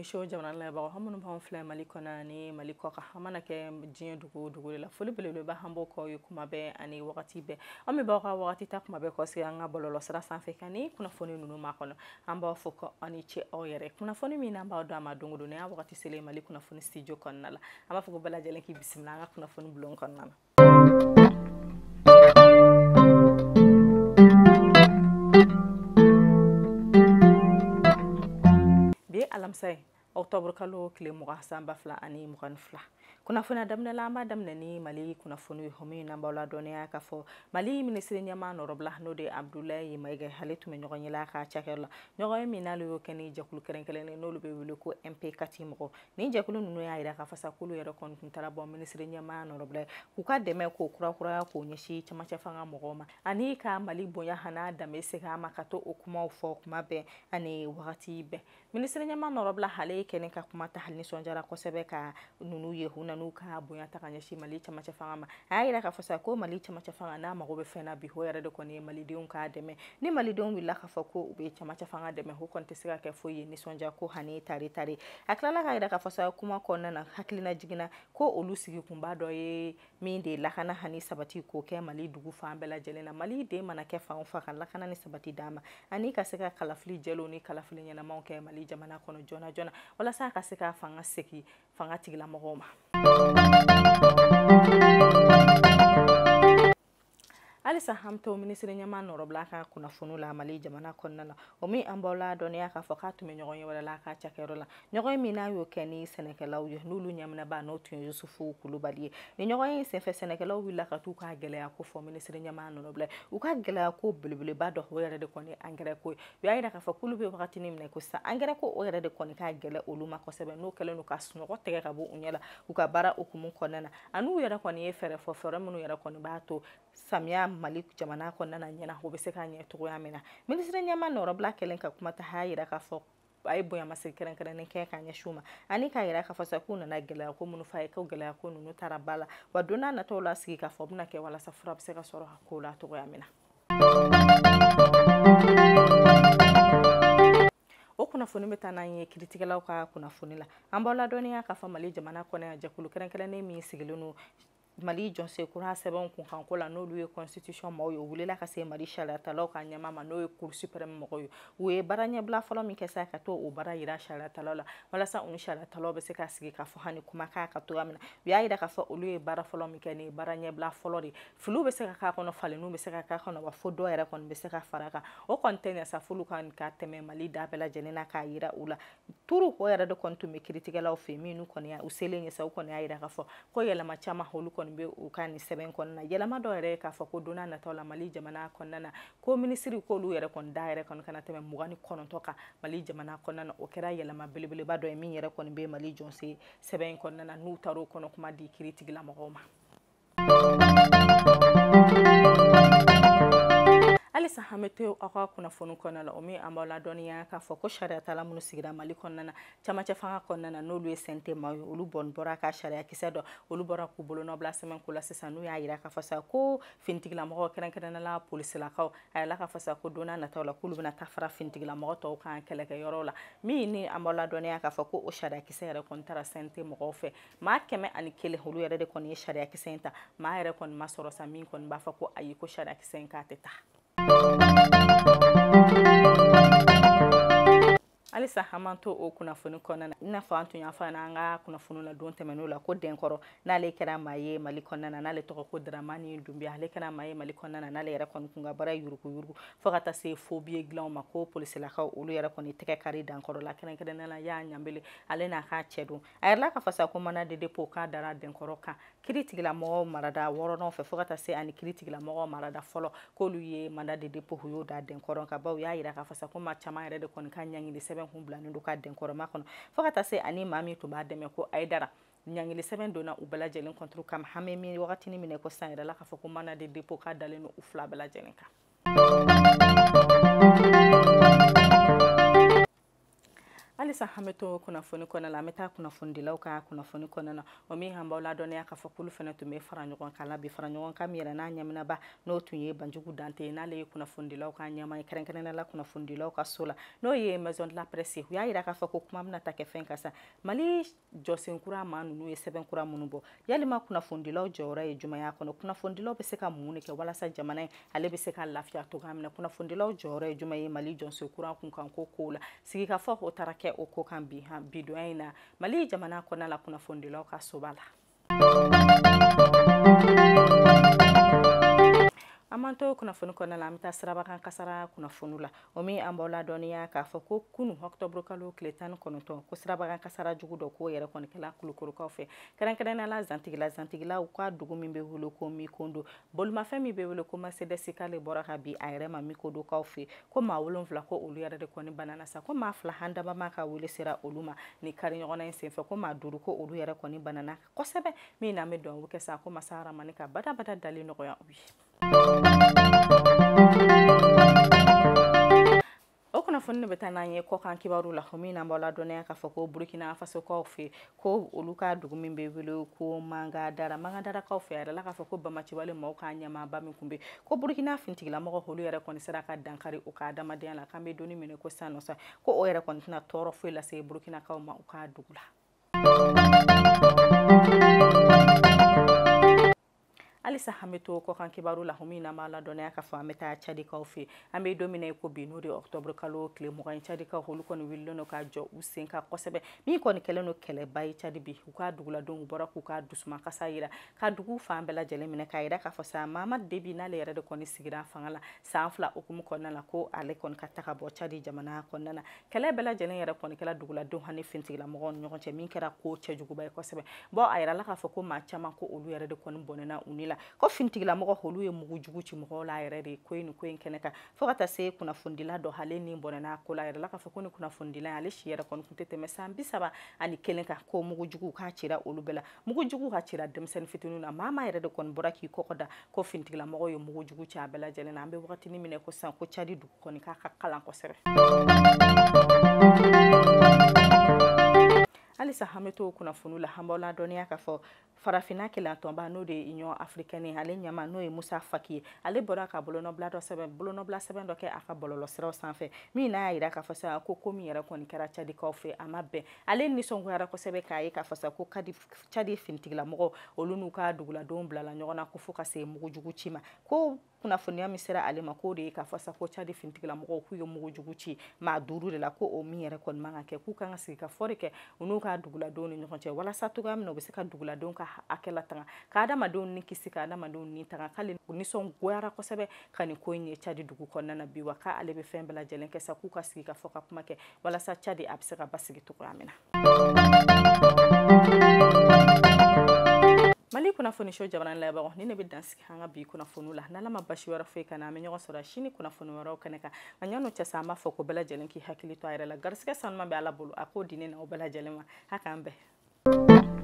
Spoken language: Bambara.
Kunnafoni show jamana lamɛnbagaw, an minnu b'anw filɛ Mali kɔnɔ ani Mali kɔkan, an mana kɛ diɲɛ dugu o dugu de la, foli belebeleba an b'o k'aw ye kuma bɛɛ ani wagati bɛɛ. An bɛ b'aw ka wagati ta kuma bɛɛ kɔsigi an ka bɔlɔlɔ sira sanfɛ ka ni kunnafoni ninnu makɔnɔ. An b'aw fo ko aw ni ce aw yɛrɛ. Kunnafoni min n'an b'aw d'a ma don o don, ni y'a wagati selen Mali kunnafoni studio kɔnɔna la, an b'a fɔ ko bɛɛ lajɛlen k'i bisimila an ka kunnafoni bulon kɔnɔna na. Bi alamisa ye octobre kalo tile 20 san 2022. Kunnafoniya daminɛ la, an b'a daminɛ ni Mali kunnafoni ye, min n'an b'aw ladɔnniya k'a fɔ Mali minisiri ɲɛmaa nɔrɔbila n'o de ye Abdoulaye Mayiga, ale tun bɛ ɲɔgɔn ye la a ka cakɛyɔrɔ la. Ɲɔgɔn ye min n'ale y'o kɛ ni jɛkulu kɛrɛnkɛrɛnnen n'olu bɛ wele ko MP4 mɔgɔ. Nin jɛkulu ninnu y'a jira k'a fɔ sa k'olu yɛrɛ kɔni tun taara bɔ minisiri ɲɛmaa nɔrɔbila ye k'u ka dɛmɛ k'o kurakuraya k'o ɲɛsin camancɛ fanga mɔgɔw ma, ani ka Mali bonya n'a danbe segin a ma, ka to o kumaw fɔ kuma bɛɛ ani wagati bɛɛ. Minisiri ɲɛmaa nɔrɔbila ale kɛlen ka kuma ta, hali nisɔndiyara kosɛbɛ ka ninnu ye, u nan'u ka bonya ta ka ɲɛsin Mali camancɛ fanga ma. A y'a jira k'a fɔ sa ko Mali camancɛ fanga n'a mago bɛ fɛn na bi, o yɛrɛ de kɔni ye malidenw k'a dɛmɛ. Ni malidenw wulila k'a fɔ ko u bɛ camancɛ fanga dɛmɛ, o kɔni tɛ se ka kɛ foyi ye nisɔndiya ko hani tare tare. A tilala k'a jira k'a fɔ sa kuma kɔnɔna na, hakilina jiginna ko olu sigi kunba dɔ ye min de ye lakana hani sabati k'o kɛ Mali dugu fan bɛɛ lajɛlen na. Mali den mana kɛ fan o fan, ka lakana ni sabati d'a ma, ani ka se ka kalafili jɛlenw ni kalafili ɲɛnamaw kɛ Mali jamana kɔnɔ joona joona, walasa ka se ka fanga segin fanga tigilamɔgɔw ma. Halisa an bɛ to minisiri ɲɛmaa nɔrɔbila ka kunnafoniw la Mali jamana kɔnɔna na, o min an b'aw ladɔnniya k'a fɔ k'a tun bɛ ɲɔgɔn ye wɛrɛ la a ka cakɛyɔrɔ la. Ɲɔgɔn ye min n'a y'o kɛ ni sɛnɛkɛlaw ye, n'olu ɲɛminɛbaa n'o tun ye Yusufu Kulubali ye. Ni ɲɔgɔn ye senfɛ, sɛnɛkɛlaw wulila ka t'u ka gɛlɛya ko fɔ minisiri ɲɛmaa nɔrɔbila ye. U ka gɛlɛya ko belebeleba dɔ o yɛrɛ de kɔni ye angɛrɛ ko ye. U y'a jira k'a fɔ k'olu bɛ wagati min na ko sisan angɛrɛ ko o yɛrɛ de kɔni ka gɛlɛ olu ma kosɛbɛ, n'o kɛlen don ka sunɔgɔ tigɛ ka bɔ u ɲɛ la u ka baara hukumu kɔnɔna na. Ani u yɛrɛ kɔni ye fɛɛrɛ fɔ, fɛɛrɛ minnu yɛrɛ kɔni b'a to samiya Mali jamana kɔnɔna na ɲɛna, o bɛ se ka ɲɛ cogoya min na. Minisiri ɲɛmaa nɔrɔbila kɛlen ka kuma ta, a y'a jira k'a fɔ a ye bonyamasegin kɛrɛnkɛrɛnnen kɛ ka ɲɛsin u ma, ani k'a jira k'a fɔ sa k'u nana gɛlɛya ko minnu f'a ye, ko gɛlɛya ko ninnu taara ba la, wa don n'a nataw la sigi k'a fɔ bɛna kɛ walasa fura bɛ se ka sɔrɔ a ko la cogoya min na. O kunnafoni bɛ taa n'an ye kiiritigɛlaw ka kunnafoni la. An b'aw ladɔnniya k'a fɔ Mali jamana kɔnɔ yan, jɛkulu kɛrɛnkɛrɛnnen min sigilen don Mali jɔnsen kura sɛbɛnw kunkanko la, n'olu ye constitution maaw ye, u wulila ka se Mali sariyatalaw ka ɲɛmaa ma, n'o ye cour suprême mɔgɔw ye. U ye baara ɲɛbila fɔlɔ min kɛ sa, ka to o baara yira sariyatalaw la, walasa u ni sariyatalaw bɛ se ka sigi k'a fɔ hani kuma k'a ka cogoya min na. U y'a jira k'a fɔ olu ye baara fɔlɔ min kɛ, nin ye baara ɲɛbila fɔlɔ de ye. Filiw bɛ se ka k'a kɔnɔ, falenniw bɛ se ka k'a kɔnɔ, wa fo dɔw yɛrɛ kɔni bɛ se ka fara a kan. O kɔni tɛ ɲɛ sa, f'olu ka tɛmɛ Mali da bɛɛ lajɛlen na k'a yira u la. Turu o yɛrɛ de kɔni tun bɛ kiiritigɛlaw fɛ yen, minnu kɔni u selen ye sa, u kɔni y'a jira k'a fɔ ko yɛlɛma caman olu kɔni bɛ u ka nin sɛbɛn kɔnɔna na. Yɛlɛma dɔw yɛrɛ ye k'a fɔ ko don n'a nataw la Mali jamana kɔnɔna na, ko minisiri k'olu yɛrɛ kɔni da yɛrɛ kɔni kana tɛmɛ 29 kan Mali jamana kɔnɔna na. O kɛra yɛlɛma belebeleba dɔ ye min yɛrɛ kɔni bɛ Mali jɔnsen sɛbɛn kɔnɔna na, n'u taara o kɔnɔ kuma di kiiritigilamɔgɔw ma. Halisa an bɛ to aw ka kunnafoni kɔnɔna la, o min an b'aw ladɔnniya k'a fɔ ko sariyatala minnu sigira Mali kɔnɔna na, camancɛ fanga kɔnɔna na, n'olu ye CNT maaw ye, olu bɔra ka sariyakisɛ dɔ, olu bɔra k'u bolonɔ bila sɛbɛn ko la sisan, n'u y'a jira k'a fɔ sa ko finitigilamɔgɔw kɛrɛnkɛrɛnnenya la polisilakaw, a yirala k'a fɔ sa ko don n'a nataw la k'olu bɛna taa fara finitigilamɔgɔ tɔw kan kɛlɛkɛyɔrɔw la. Min ni an b'aw ladɔnniya k'a fɔ ko o sariyakisɛ yɛrɛ kɔni taara CNT mɔgɔw fɛ, maa 101 olu yɛrɛ de kɔni ye sariyakisɛ in ta. Maa yɛrɛ kɔni ma sɔrɔ sa min kɔni b'a fɔ ko ayi, ko sariyakisɛ in k'a tɛ taa. Halisa an b'an to o kunnafoni kɔnɔna na, i n'a fɔ an tun y'a fɔ an ka kunnafoni la don tɛmɛnenw la, ko Denkɔrɔ n'ale kɛra maa ye Mali kɔnɔna na, n'ale tɔgɔ ko Dramani Dunbiya, ale kɛra maa ye Mali kɔnɔna na, n'ale yɛrɛ kɔni kun ka baara ye yuruguyurugu fo ka taa se faux-billet dilanw ma, ko polisilakaw olu yɛrɛ kɔni tɛgɛ kari Dankɔrɔ la, kɛrɛnkɛrɛnnenya la y'a ɲanbele ale n'a ka cɛ don. A yɛrɛ la k'a fɔ sa ko mandat de dépôt k'a dara Denkɔrɔ kan kiiritigilamɔgɔw marada wɔɔrɔnan fɛ, fo ka taa se ani kiiritigilamɔgɔw marada fɔlɔ, k'olu ye mandat de dépôt u y'o da Denkɔrɔ kan, bawo u y'a jira k'a fɔ sa ko maa caman yɛrɛ de kɔni ka ɲangili sɛbɛn kun bilalen don ka Denkɔrɔma kɔnɔ, fo ka taa se ani maa min tun b'a dɛmɛ ko Ayidara. Ɲangili sɛbɛn donna u bɛɛ lajɛlen contre kama. An bɛ min wagatinin minɛ ko sisan yɛrɛ la k'a fɔ ko mandat de dépôt k'a dalen don u fila bɛɛ lajɛlen kan. Halisa an bɛ to kunnafoni kɔnɔna la, an bɛ taa kunnafonidilaw ka kunnafoni kɔnɔna na. O min an b'aw ladɔnniya k'a fɔ k'olu fana tun bɛ fara ɲɔgɔn kan la bi, fara ɲɔgɔn kan min yɛrɛ n'a ɲɛminaba n'o tun ye Banjugu Dante ye, n'ale ye kunnafonidilaw ka ɲɛmaa ye kɛrɛnkɛrɛnnenya la kunnafonidilaw ka so la, n'o ye Maison de la Presse. U y'a jira k'a fɔ ko kuma bɛna ta kɛ fɛn kan sa, Mali jɔsen kura maa ninnu ye sɛbɛn kura minnu bɔ, yalima kunnafonidilaw jɔyɔrɔ ye jumɛn y'a kɔnɔ, kunnafonidilaw bɛ se ka mun de kɛ walasa jamana in ale bɛ se ka lafiya cogoya min na, kunnafonidilaw jɔyɔrɔ ye jumɛn ye Mali jɔsen kura kun kan ko kow la. Sigikafɔ o taara kɛ o ko kan bi bi donya in na Mali jamana kɔnɔna la kunnafonidilaw ka soba la. An b'an to kunnafoni kɔnɔna la, an bɛ taa sirabakan kasara kunnafoniw la. O min an b'aw ladɔnniya k'a fɔ ko kunu octobre kalo tile 19, ko sirabakan kasara jugu dɔ k'o yɛrɛ kɔni kɛla Kulukorokaw fɛ, kɛrɛnkɛrɛnnenya la Zantigila. Zantigilaw ka dugu min bɛ wele ko Mikondo, bolimafɛn min bɛ wele ko Mercedes k'ale bɔra ka bin a yɛrɛ ma Mikondokaw fɛ, ko maa 7 ko olu yɛrɛ de kɔni banana sa, ko maa 2 handabama ka wele sera olu ma ni kari ɲɔgɔnna in senfɛ, ko maa 5 ko olu yɛrɛ kɔni banana kosɛbɛ. Min n'an bɛ dugawu kɛ sa ko masa Haramani ka badabada dali nɔgɔya u ye. O kunnafoni de bɛ taa n'an ye kɔkan kibaru la. O min n'an b'aw ladɔnniya k'a fɔ ko Burukina Fasokaw fɛ, ko olu ka dugu min bɛ wele ko Mangadara, Mangadarakaw fɛ, a yɛrɛ la k'a fɔ ko bamaciwale maaw ka ɲɛmaaba min tun bɛ, ko Burukina finitigilamɔgɔ olu yɛrɛ kɔni sera ka dankari u ka adamadenya la. K'an bɛ donni minɛ ko sisan nɔ sa, ko o yɛrɛ kɔni tɛna tɔɔrɔ foyi lase Burukinakaw ma u ka dugu la. Halisa an bɛ to kɔkan kibaru la. Min n'an b'a ladɔnniya k'a fɔ an bɛ taa Cadikaw fɛ, an bɛ don min na i ko bi, n'o de ye octobre kalo tile 20 ye, Cadikaw olu kɔni wulilen don ka jɔ u sen kan kosɛbɛ. Min kɔni kɛlen don kɛlɛba ye Cadi bi, u ka duguladenw bɔra k'u ka dusumakasa yira ka dugu fan bɛɛ lajɛlen minɛ, k'a yira k'a fɔ sa Mahamadu Debi n'ale yɛrɛ de kɔni sigira fanga la san 2 hukumu kɔnɔna la, ko ale kɔni ka taga bɔ Cadi jamana kɔnɔna na. Kɛlɛ bɛɛ lajɛlen yɛrɛ kɔni kɛla duguladenw ani finitigilamɔgɔw ni ɲɔgɔn cɛ, min kɛra ko cɛjuguba ye kosɛbɛ. Bon, a yirala k'a fɔ ko maa caman ko olu yɛrɛ de kɔni bɔnɛna u ni la, ko finitigilamɔgɔ olu ye mugu jugu ci mɔgɔw la yɛrɛ de ko in nin ko in kɛnɛ kan, fo ka taa se kunnafonidila dɔ ale ni bɔnɛna ko la. A yɛrɛ la k'a fɔ ko ni kunnafonidila ale si yɛrɛ kɔni tun tɛ tɛmɛ san 31 kan, ko mugu jugu k'a cira olu bɛɛ la, mugu jugu ka cira denmisɛnnin fitininw na. Maa maa yɛrɛ de kɔni bɔra k'i kɔkɔ da ko finitigilamɔgɔw ye mugu jugu ci a bɛɛ lajɛlen na. An bɛ wagatinin minɛ ko sisan ko Cadi dugu kɔni k'a ka kalan kosɛbɛ. Halisa an bɛ to kunnafoniw la, an b'aw ladɔnniya k'a fɔ farafinna kelentɔnba, n'o de ye Union africaine, ale ɲɛma n'o ye Musa Faki ye, ale bɔra ka bolonɔbila dɔ sɛbɛn, bolonɔbila sɛbɛn dɔ kɛ a ka bɔlɔlɔsiraw sanfɛ, min n'a y'a jira k'a fɔ sa ko ko min yɛrɛ kɔni kɛra Cadikaw fɛ a ma bɛn. Ale nisɔngoyara kosɛbɛ k'a ye k'a fɔ sa ko Cadi finitigilamɔgɔw olu n'u ka duguladenw bilala ɲɔgɔn na ko fo ka se mugujugu ci ma. Ko kunnafoniya min sera ale ma, k'o de ye k'a fɔ sa ko Cadi finitigilamɔgɔw k'u ye mugujugu ci maa 5 de la, ko o min yɛrɛ kɔni man ka kɛ, k'u kan ka sigi ka fɔ de kɛ u n'u ka duguladenw ni ɲɔgɔn cɛ, walasa cogoya min na u bɛ se ka duguladenw ka hakɛ latanga, ka adamadenw ni kisi, ka adamadenw ni tanga. K'ale nisɔngoyara kosɛbɛ ka nin ko in ye Cadi dugu kɔnɔna na bi, wa k'ale bɛ fɛn bɛɛ lajɛlen kɛ sa k'u ka sigi ka fɔ ka kuma kɛ walasa Cadi a bɛ se ka basigi cogoya min na. Mali kunnafoni so jamana layɛbagaw, ni ne bɛ dan sigi an ka bi kunnafoniw la. N'Ala ma basi wɛrɛ foyi ka na, an bɛ ɲɔgɔn sɔrɔ sini kunnafoni wɛrɛw kɛnɛ kan. Nka yan'o cɛ sa, an b'a fɔ ko bɛɛ lajɛlen k'i hakili to a yɛrɛ la. Garisɛgɛ sanuman bɛ Ala bolo, a k'o di ne n'aw bɛɛ lajɛlen ma. A k'an bɛn.